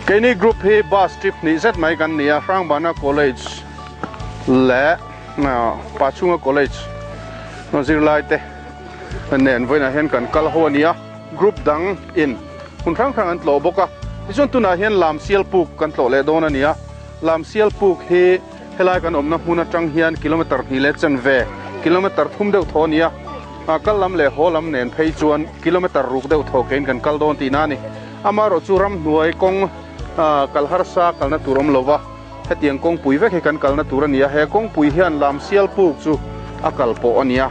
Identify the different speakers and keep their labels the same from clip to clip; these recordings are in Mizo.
Speaker 1: Keini group hi bus trip hnih zet mai kan ni a, Hrangbana College leh Pachhunga College zirlai te nen vawiinah hian kan kal ho a ni a, group dang in hmun hrang hrang an tlawh bawk a, tichuan tunah hian Lamsial puk kan tlawh leh dawn a ni a, Lamsial puk hi Helai kan awmna hmun atang hian kilometer hnih leh chanve, kilometer thum deuh thaw a ni a, kal lam leh haw lam nen phei chuan kilometer ruk deuh thaw kein kan kal dawn tihna a ni. Amaherawh chu ramhnuai kawng kal harsa kalna tur awm lova, hetiang kawngpui vek hi kan kalna tur a ni a, he kawngpui hian Lamsial puk chu a kal pawh a ni a,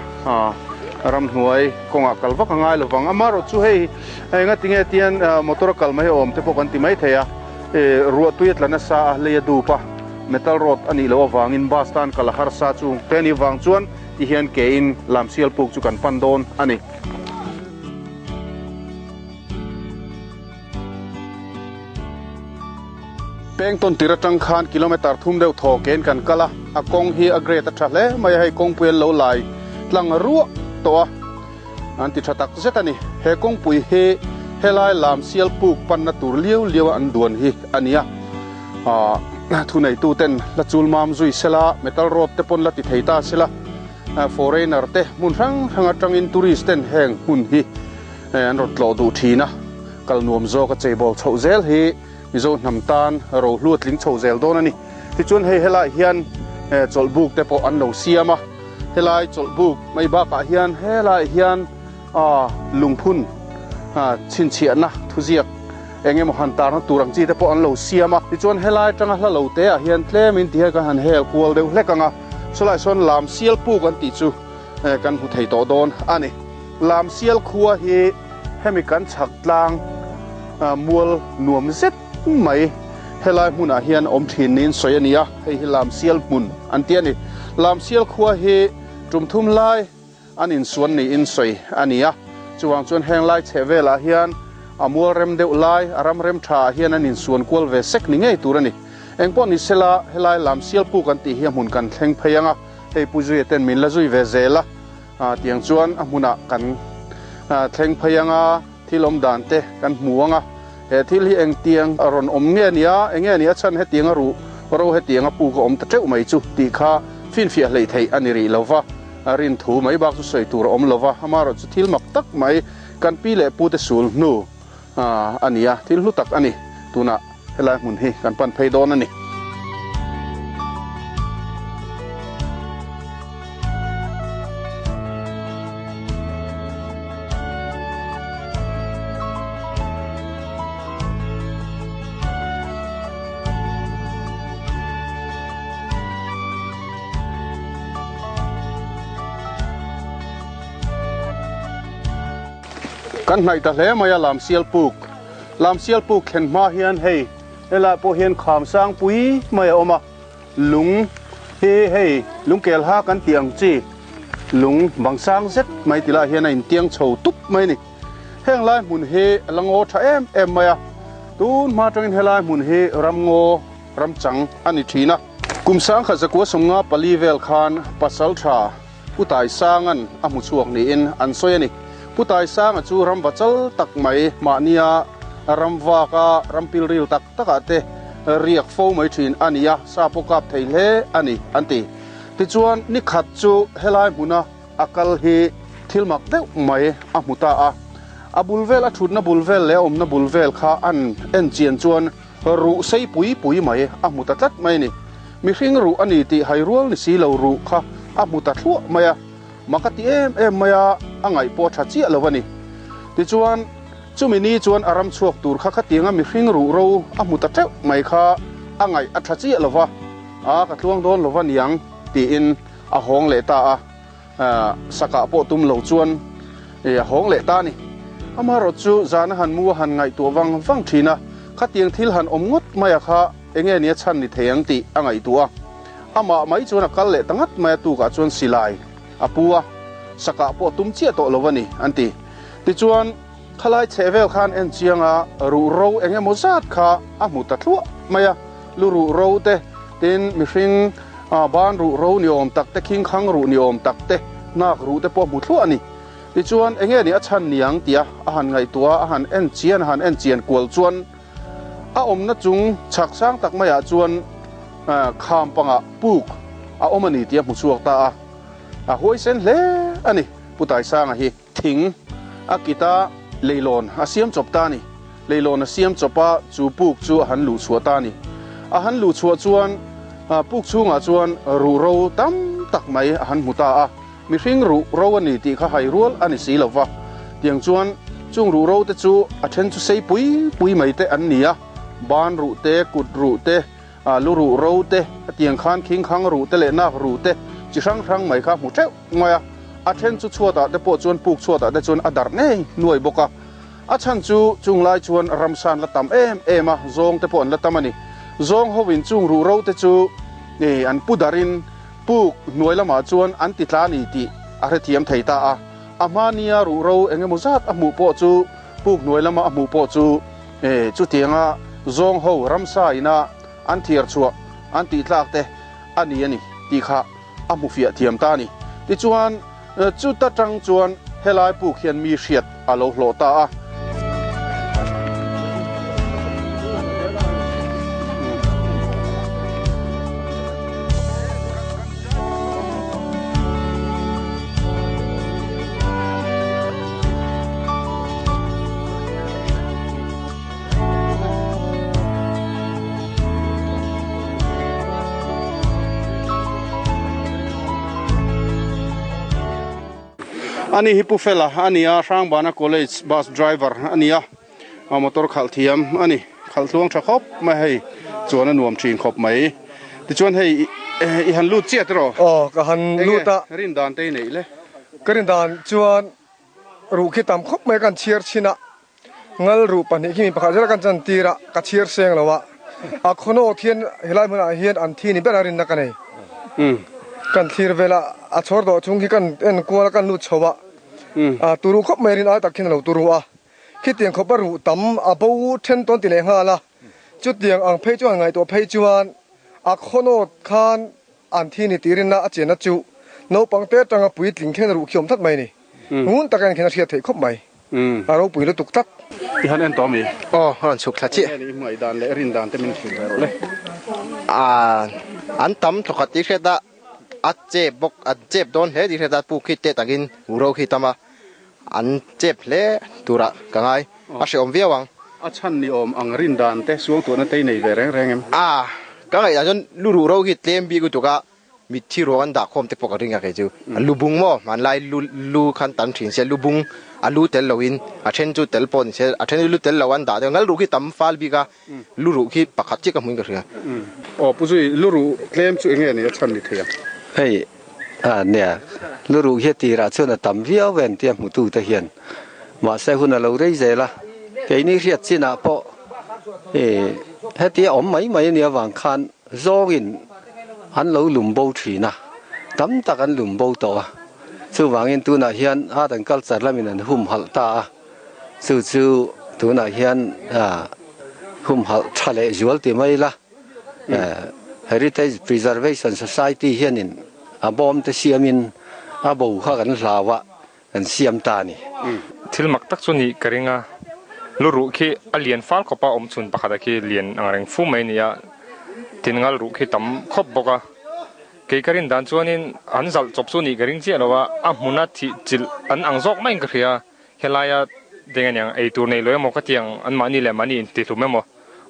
Speaker 1: ramhnuai kawngah kal vak a ngai lovang. Amaherawh chu hei engatinge tian motor a kal mai awm te pawh kan ti maithei a, ruahtui a tla nasa a, lei a dup a. Metal road a nih loh avangin bus tan kal a harsa chu te ni vang chuan ti hian ke in Lamsial puk chu kan pan dawn a ni. Peng tawn tir atang khan kilometer thum deuh thaw ke in kan kal a, a kawng hi a grade a tha hle mai a, hei kawngpui an lo lai tlang ruah tawh a, an ti tha tak zet a ni. He kawngpui hi helai Lamsial puk panna tur liau liau a an duan hi a ni a. Thuneitu ten la chul mam zui sela, metal road te pawn la ti thei ta sela, foreigner te hmun hrang hrang atangin tourist ten heng hmun hi an rawn tlawh duh thin a, kal nuam zawk a cheibawl chhoh zel hi Mizo hnam tan rohlu a tling chho zel dawn a ni. Tichuan hei helaiah hian chawlhbuk te pawh an lo siam a, helai chawlhbuk mai bakah hian helaiah hian lungphun chhinchhiahna thuziak Eng emaw han tarna tur ang chi te pawh an lo siam a, tichuan helai atanga hla lo te ah hian tlem in ti hian kan han hel kual deuh hlek ang a, chulaiah sawn Lamsial puk an tih chu kan hmu thei tawh dawn a ni. Lamsial khua hi hemi kan chhak tlang mual nuam zet mai helai hmunah hian awm thin niin sawi a ni a, hei hi Lamsial hmun an ti a ni. Lamsial khua hi tum thum lai An insuan niin sawi a ni a, chuvang chuan heng lai chheh velah hian a mual rem deuh lai, a ram rem tha ah hian an insuan kual ve sek ni ngei tur a ni. Engpawh ni sela, helai lam Sialpuk an tih hi a hmun kan thleng phei ang a, hei Pu Zuia ten min la zui ve zel a, tiang chuan a hmunah kan thleng phei ang a, thil awm dan te kan hmu ang a, he thil hi engtiang a rawn awm nge nia, enge nia chhan hetiang a ruh ro hetiang a puk a awm ta teuh mai chu tih kha finfiah hleih theih a ni rih lo va. A rin thu mai bak chu sawi tur a awm lo va, amaherawhchu thil mak tak mai kan pi leh pute sul hnu a ni a, thil hlu tak a ni. Tunah helai hmun hi kan pan phei dawn a ni. Kan hnaih ta hle mai a Lamsial puk. Lamsial puk thlen hma hian hei helaiah pawh hian kham sang pui mai a awm a, lung hi hei lungkel ha kan tih ang chi lung bang sang zet mai ti lai hian a intiang chho tup mai a ni. Heng lai hmun hi a la ngaw tha em em mai a, tun hma atangin helai hmun hi ramngaw ramchang a ni thin a. Kum sangkhat zakua 54 vel khan pasal tha Pu Taisanga'n a hmu chhuak niin an sawi a ni. Pu Taisanga chu ramva chal tak mai mahnia ramvaka rampilril tak takah te riak fo mai thin a ni a, sa pawh kap thei hle a ni an ti. Tichuan ni khat chu helai hmuna a kal hi thil mak deuh mai a hmu ta a. A bul vel a thutna bul vel leh a awmna bul vel kha an en chian chuan Ruh sei pui pui mai a hmu ta tlat mai a ni. Mihring ruh a ni tih hai rual ni si lo ruh kha a hmu ta thluah mai a, mak a ti em em mai a, a ngaih pawh a tha chiah lo a ni. Tichuan, chumi ni chuan a ram chhuak tur kha khatianga mihring ruh ro a hmu ta teuh mai kha a ngaih a tha chiah lo va, a ka tluang dawn lo va niang tiin a hawng leh ta a. Sakah pawh tum lo chuan a hawng leh ta a ni. Amaherawh chu zan a han mu a han ngaihtuah vang vang thin a, khatiang thil han awm ngawt mai a kha enge nia chhan ni thei ang tih a ngaihtuah a. Amah mai chuan a kal leh ta ngat mai a, tukah chuan silai a pu a, sakah pawh a tum chiah tawh lo a ni, an ti. Tichuan, khalai chheh vel khan en chiang a, ruh ro eng emaw zat kha a hmu ta thluah mai a, lu ruh ro te, tin mihring ban ruh ro ni awm tak te, khingkhang ruh ni awm tak te, hnak ruh te pawh a hmu thluah a ni. Tichuan, enge nih a chhan niang tia a han ngaihtuah a, a han en chian, a han en chian kual chuan a awmna chung chhak sang tak maiah chuan kham pangah puk a awm a ni tih a hmu chhuak ta a. A huaisen hle a ni, Pu Taisanga hi. Thing a kita leilawn a siam chawp ta a ni. Leilawn a siam chawp a, chu puk chu a han luh chhuah ta a ni. A han luh chhuah chuan puk chhungah chuan ruhro tam tak mai a han hmu ta a. Mihring ruh ro a ni tih kha hai rual a ni si lo va. Tiang chuan chung ruh ro te chu a then chu sei pui pui mai te an ni a, ban ruh te, kut ruh te, lu ruh ro te, tiang khan khingkhang ruh te leh nak ruh te chi hrang hrang mai kha hmu theuh mai a. A then chu chhuatah te pawh chuan puk chhuatah te chuan a darh ngei nuai bawk a. A chhan chu chung lai chuan ramsa an la tam em em a, zawng te pawh an la tam a ni. Zawng hovin chung ruh ro te chu an pu darhin Puk hnuai lamah chuan an ti tla ni tih a hrethiam thei ta a. A hmania ruhro eng emaw zat a hmuh pawh chu puk hnuai lama a hmuh pawh chu chutianga zawng ho ramsa ina an thiar chhuah an tih tlak te a ni a ni tih kha a hmu fiah thiam ta a ni. Tichuan chuta tang chuan helai puk hian mi hriat a lo hlawh ta a. Ani hi Pu Fela a ni a, Hrangbana College bus driver a ni a, a motor khalh thiam a ni, khalh tluang tha khawp mai hei chuan a nuam thin khawp mai. Tichuan hei i han lut chiah tiraw?
Speaker 2: Aw ka han lut a.
Speaker 1: Enge rin dan te i neih le?
Speaker 2: Ka rin dan chuan ruh khi tam khawp mai kan chhiar chhin a, ngal ruh pahnih khi mi pakhat zela kan chan tir a, ka chhiar seng lo a, a khawnawt hian helai hmunah hian an thi ni ber a rinna ka nei. Kan thlir vel a, a chhawr dawh chung khi kan en kual a, kan lut chho a, a turu khawp mai rin ai tak khian a lo turu a, khitiang khawpa ruh tam a bo then tawn ti leh nghal a, chutiang ang phei chuan ngaihtuah phei chuan a khawnawt khan An thi ni tih rinna a chenna chu naupang te atanga puitling thlen ruh khi awm tlat mai a ni. Ngun taka en khian a hriat theih khawp mai. A ropui lutuk tlat.
Speaker 1: I han en tawh ami?
Speaker 3: Aw, a rawn chhuk thla chiah.
Speaker 1: Enge ni i hmuh dan leh rin dan te min hrilh ve rawh le.
Speaker 3: Aa, an tam thawkhat tih hriat a, a chep bawk, an chep dawn hle tih hriat a, puk khi te takin ro khi tam a, an chep hle turah ka ngai, a hrehawm viau ang.
Speaker 1: A chhan ni awm ang rin dan te suangtuahna te i nei ve reng reng em?
Speaker 3: A, ka ngaihdan chuan lu ruh ro hi tlem bik lutuk a, mitthi ruang an dah khawm te pawh ka ring a kei chu. Lu bung maw, hmanlai lu lu khan tam thin sia, lu bung a lu tel loin a then chu tel pawh ni se, a then chu lu tel lo an dah deuh, ngal ruh khi tam fal bik a, lu ruh khi pakhat chiah ka hmuin ka hria.
Speaker 1: Aw Pu Zui, lu ruh tlem chu enge ni a chhan ni thei ang?
Speaker 4: Hei a nia, lu ruh hi a tirah chuan a tam viau ve an tia hmutu te hian. Mahse hun a lo rei zel a, keini hriat chinah pawh ih heti a awm mai mai a nih avang khan zawngin an lo lum bo thin a, tam tak an lum bo tawh a. Chuvangin tunah hian art and culture lamin an humhalh ta a. Chu chu tunah hian humhalh tha leh zual ti mai ila, Heritage Preservation Society hianin a bawm te siamin a bo kha kan hlau a, kan siam ta a ni.
Speaker 5: Thil mak tak chu nih ka ring a, lu ruh khi a lian fal khawp a, awm chhun pakhat a khi lian ang reng fu mai a ni a, tin ngal ruh khi tam khawp bawk a. Kei ka rin dan chuanin an zalh chawp chu nih ka ring chiah lo a, a hmuna thih chilh an ang zawk maiin ka hria. Helaia deng aniang ei tur nei lo emaw ka tiang an mahni leh mahni intihlum emaw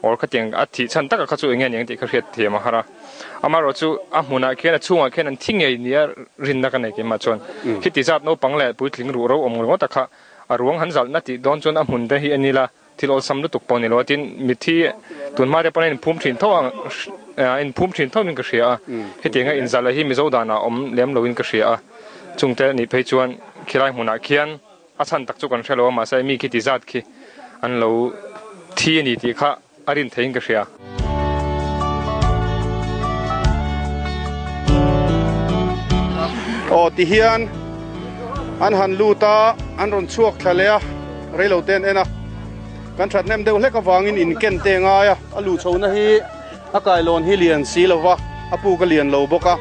Speaker 5: or ka tiang a thih chhan taka kha chu enge aniang tih ka hriat thiam a har a. Amaherawh chu a hmunah khian a chhungah khian an thi ngei nia rinna ka nei keimah chuan khiti zat naupang leh puitling ruh ro awm ringawt a kha a ruang han zalhna tih dawn chuan a hmun te hi a nila thil awlsam lutuk pawh ni lo a tin mitthi tunhma te pawn a inphum thin tho ang a inphum thin tho in ka hria a hetianga inzalh hi Mizo danah awm lem loin ka hria a chungte nih phei chuan khilai hmunah khian a chhan tak chu kan hre lo a mahse mi khi ti zat khi an lo thi a ni tih kha a rin theiin ka hria.
Speaker 1: Aw ti hian an han lut a, an rawn chhuak thla leh a, reilo te an en a. Kan that hnem deuh hlek avangin in ken te ngai a, a luh chhohna hi a kailawn hi lian si lo va, a puk a lian lo bawk a,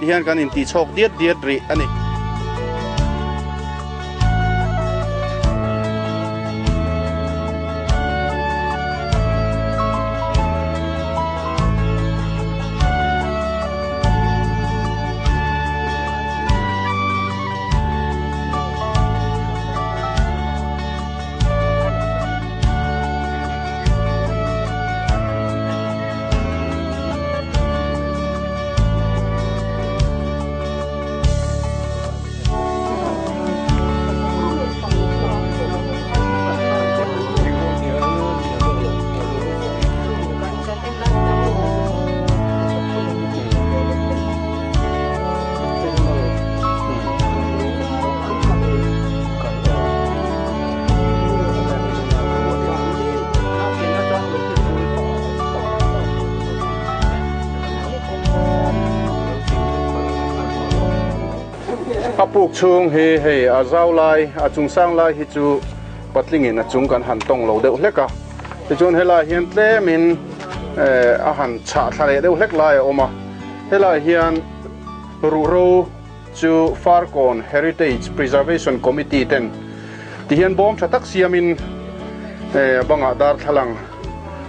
Speaker 1: ti hian kan intih chhawk diat diat rih a ni. A puk chhung hi hei a zau lai a chung sang lai hi chu patlingin a chung kan han tawng lo deuh hlek a, tichuan helai hian tlemin a han chhah thla leh deuh hlek lai a awm a, helai hian ruhro chu Farkawn Heritage Preservation Committee ten ti hian bawm tha tak siamin bangah darthlalang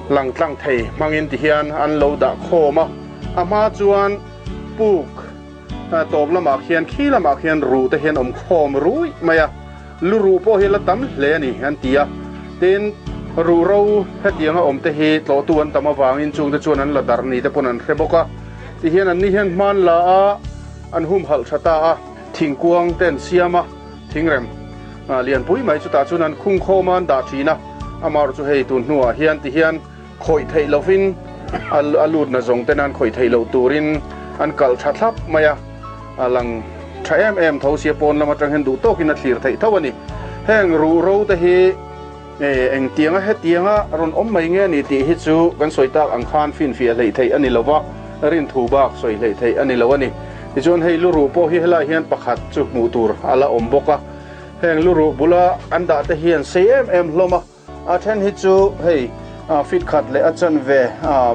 Speaker 1: lang tlang thei hmangin ti hian an lo dah khawm a, a hma chuan puk tawp lamah khian khi lamah khian ruh te hian awm khawm ruih mai a, lu ruh pawh hi la tam hle a ni an ti a, tin ruh ro hetianga awm te hi tlawhtu an tam avangin chungte chuan an la darh ni te pawn an hre bawk a. Ti hian anni hian hman la a, an humhalh tha ta a, thingkuang te an siam a, thingrem lianpui mai chutah chuan an khung khawm a, an dah thin a, amaherawhchu hei tun hnuah hian ti hian khawih theih lovin a lutna zawng ten an khawih theih loh turin an kalh tha thlap mai a, a lang tha em em tho sia pawn lam atang hian duh tawkin a thlir theih tho a ni. Heng ruhro te hi. Engtianga hetianga rawn awm mai nge ni tih hi chu kan sawi tak ang khan finfiah hleih theih a ni lo va, rinthu bak sawi hleih theih a ni lo a ni. Tichuan hei luruh pawh hi helai hian pakhat chu hmuh tur a la awm bawk a, heng luruh bula an dah te hi an sei em em hlawm a, a then hi chu hei feet khat leh a chanve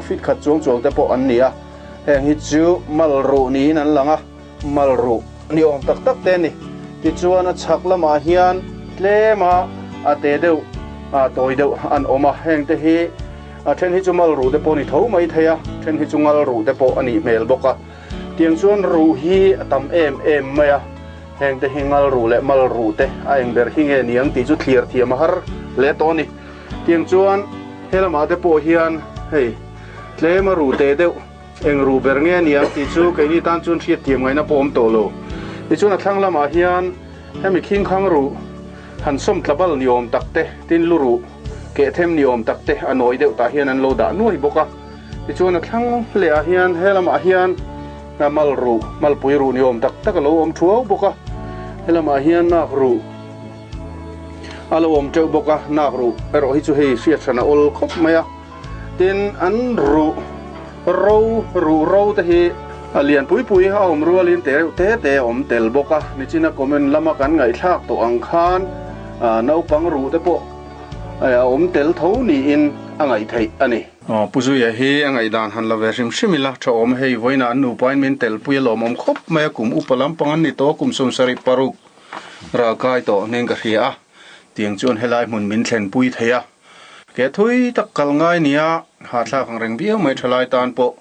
Speaker 1: feet khat chuang chuang te pawh an ni a, heng hi chu mal ruh niin an lang a. Mal ruh ni awm tak tak te a ni. Tichuan a chhak lamah hian tlema a te deuh a tawi deuh an awm a, heng te hi a then hi chu mal ruh te pawh a ni tho mai thei a, then hi chu ngal ruh te pawh a nih hmel bawk a. Tiang chuan ruh hi a tam em em mai a, heng te hi ngal ruh leh mal ruh te a eng ber hi nge niang tih chu thlir thiam a har hle tawh a ni. Tiang chuan he lamah te pawh hian hei tlema ruh te deuh, Eng ruh ber nge ania tih chu keini tan chuan hriat thiam ngaihna pawh awm tawh lo. Tichuan a thlang lamah hian hemi khingkhang ruh han sawm tla bal ni awm tak te, tin lu ruh keh them ni awm tak te a nawi deuh tah hian an lo dah nuai bawk a. Tichuan a thlang leh ah hian he lamah hian mal ruh, malpui ruh ni awm tak tak a lo awm thuau bawk a. He lamah hian nak ruh a lo awm teuh bawk a, nak ruh erawh hi chu hei hriat hran a awl khawp mai a. Tin, an ruh ro, ruh ro te hi a lian pui pui a awm rualin te reuh te te a awm tel bawk a. Nichina comment lama kan ngaihthlak tawh ang khan naupang ruh te pawh a awm tel tho niin a ngaih theih a ni. Pu Zuia hi a ngaihdan han la ve hrim hrim ila tha awm hei vawiinah an nupain min telpui a lawmawm khawp mai a, kum upa lampang an ni tawh a, kum 76 ral kai tawh nen ka hria a, tiang chuan helai hmun min thlenpui thei a. Ke thui tak kal ngai nia hahthlak ang reng viau mai thalai tan pawh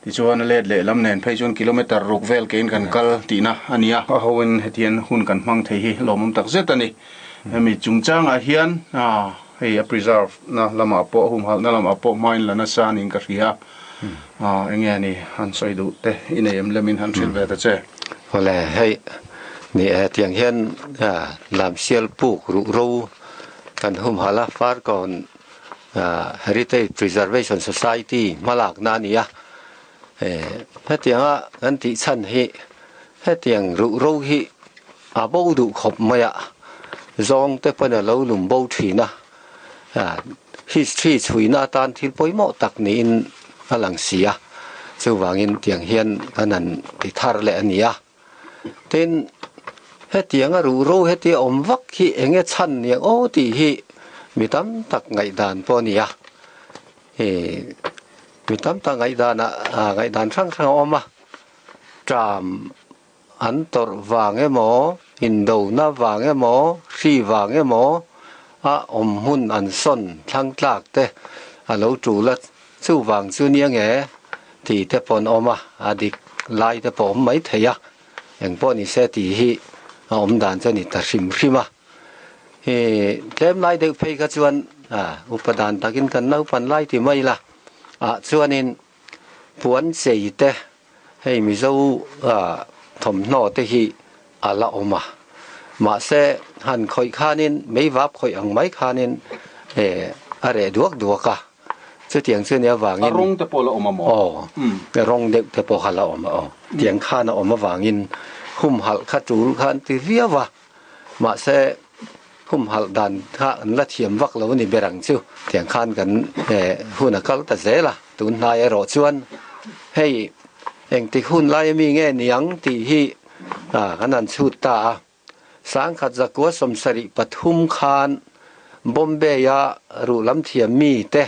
Speaker 1: tichuan a let lehlam nen phei chuan kilometer ruk vel kein kan kal tihna a ni a. A hoin hetian hun kan hmang thei hi lawmawm tak zet a ni. Hemi chungchangah hian hei a preserve na lamah pawh humhalhna lamah pawh hmain la nasa niin ka hria a, enge a ni han sawi duh te i nei em lemin han hrilh ve ta che.
Speaker 4: Awle hei ni e tiang hian lamsial puk ruh ro Kan humhalh a, Farkawn Heritage Preservation Society hmalakna a ni a. Hetianga kan tih chhan hi hetiang ruh ro hi a bo duh khawp mai a, zawng te pawn a lo lum bo thin a. History chhuina atan thil pawimawh tak niin a lang si a, chuvangin tiang hian kan han ti thar leh a ni a. Tin, hetianga ruhro hetia awm vak hi eng nge chhan niang aw tih hi mi tam tak ngaihdan pawh a ni a. Mi tam tak ngaihdanah ngaihdan hrang hrang a awm a, ṭam an tawrh vang emaw, indona vang emaw, hri vang emaw a awm hmun an sawn thlang tlak te a lo tul a, chuvang chu nia nge tih te pawh an awm a, a dik lai te pawh a awm mai thei a, eng pawh ni se tih hi a awm dan chu a ni ta hrim hrim a. Hi tlem lai deuh phei kha chuan upa dan takin kan naupan lai ti mai la ah chuanin puan chei te hei Mizo thawmhnaw te hi a la awm a, mahse han khawih khanin meivap khawih ang mai khanin a reh duak duak a, chutiang chu nia vangin
Speaker 1: A rawng te pawh la awm a maw?
Speaker 4: Aw, rawng deuh te pawh kha la awm a aw, tiang khan a awm avangin humhalh kha tul kha an ti viau a. Mahse, humhalh dan kha an la thiam vak lo a ni ber ang chu. Tiang khan kan hun a kal ta zel a, tun hnai erawh chuan hei engtik hun lai ami nge niang tih hi kan han chhut ta a. Sangkhat zakua sawmsarih pathum khan Bombay-a ruh lam thiam mite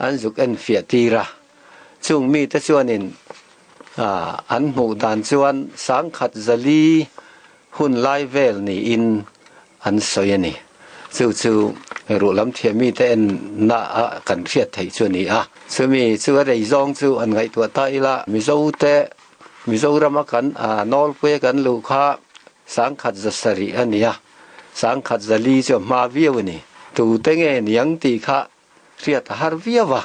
Speaker 4: an zuk enfiah tir a, chung mite chuanin an hmuh dan chuan sangkhat zali Hun lai vel niin an sawi a ni. Chu chu ruh lam thiam mite enna a kan hriat theih chu a ni a. Chumi chu a rei zawng chu an ngaihtuah ta ila, Mizote Mizorama kan nawlpuia kan luh kha sangkhat za sarih a ni a, sangkhat za li chu a hma viau a ni. Tute nge niang tih kha hriat a har viau a,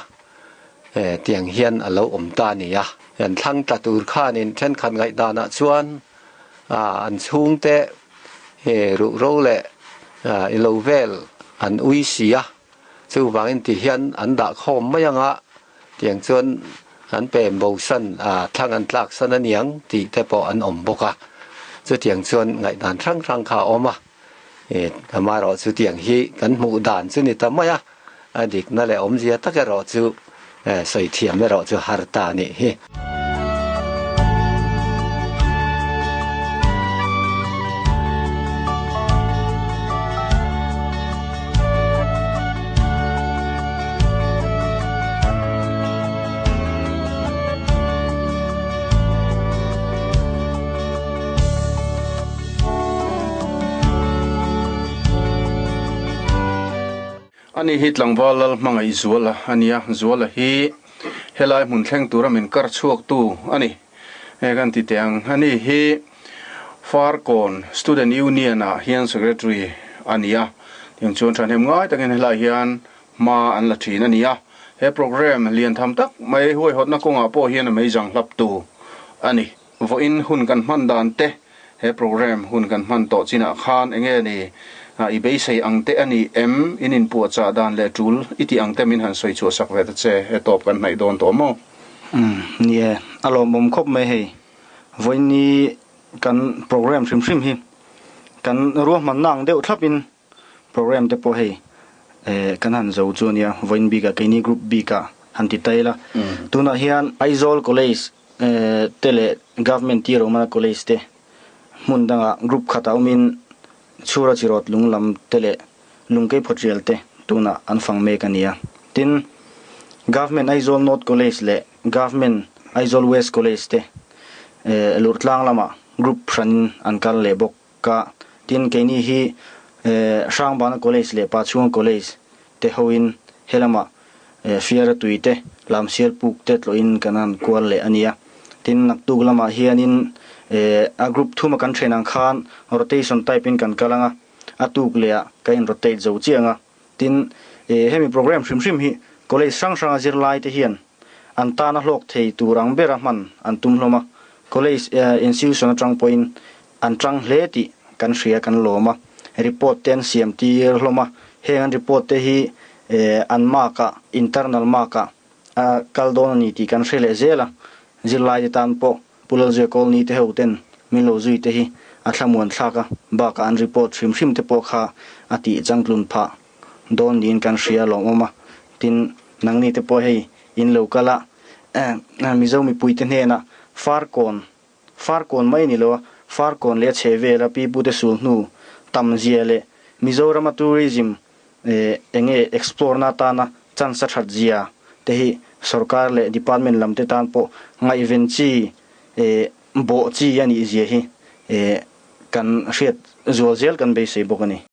Speaker 4: tiang hian a lo awm ta a ni a. An thlang tla tur khanin thenkhat ngaihdanah chuan an chhungte ruhro leh ilo vel an ui si a, chuvangin ti hian an dah khawm mai ang a, tiang chuan an pem bosan thlang an tlak san a niang tih te pawh an awm bawk a. Chutiang chuan ngaihdan hrang hrang kha a awm a. Amaherawh chu tiang hi kan hmuh dan chu ni ta mai a, a dikna leh awmzia tak erawh chu sawi thiam erawh chu har ta a nih hi.
Speaker 1: Ani hi tlangval lal hmangaih Zuala a nia, Zuala hi helai hmun thleng tura min kar chhuaktu a ni. He kan ti teh ang, ani hi Farkawn Student Union ah hian Secretary a ni a, tiang chuan thahnem ngai takin helai hian hma an la thin a ni a, he programme lian tham tak mai huaihawtna kawngah pawh hian a meizang hlaptu a ni. Vawiin hun kan hman dan te, he programme hun kan hman tawh chinah khan enge ni i beisei ang te a ni em? In inpuahchah dan leh tul i tih ang te min han sawi chhuah sak ve ta che, he tawp kan hnaih dawn tawh maw?
Speaker 6: Umm, ni e, a lawmawm khawp mai hei. Vawiin ni kan programme hrim hrim hi kan ruahmanna ang deuh thlapin Programme te pawh hei kan han zo chu ania, vawiin bikah keini group bikah han ti ta ila. Tunah hian Aizawl College te leh Government T Romana College te hmun dangah group khatah awmin Chhura Chirawt Lunglam te leh Lungkei Phawtrial te tunah an fang mek a nia. Tin, Government Aizawl North College leh Government Aizawl West College te Lurhtlang lamah group hranin an kal leh bawk. Ka tin keini hi Hrangbana College leh Pachhunga College te hoin helamah Fiara tui te, Lamsial puk te tlawhin kan han kual leh a nia. Tin naktuk lamah hianin a group thuma kan then ang khan rotation type in kan kal ang a, a tuk lehah ka in rotate zo chiah ang a. Tin hemi program hrim hrim hi college hrang hranga zirlai te hian an tana hlawk thei tur ang bera hman an tum hlawm a, college institution atang pawhin An tang hle tih kan hria kan lawm a, report te an siam tir hlawm a, heng an report te hi an mark ah, internal mark ah a kal dawn a ni tih kan hre leh zel a, zirlai te tan pawh Pu Lalzuia Colney te ho ten min lo zui te hi a thlamuan thlak a, bakah an report hrim hrim te pawh kha a tih changtlun phah dawn niin kan hria lawmawm a, tin nangni te pawh hei in lo kal a, Mizo mipui te hnenah Farkawn Farkawn mai a ni lo a, Farkawn leh a chhehvela pi pute sul hnu tam zia leh Mizorama tourism enge explore na atana chance a that zia te hi sorkar leh department lam te tan pawh ngaihven chi bawh chi a nih zia hi kan hriat zual zel kan beisei bawk a ni.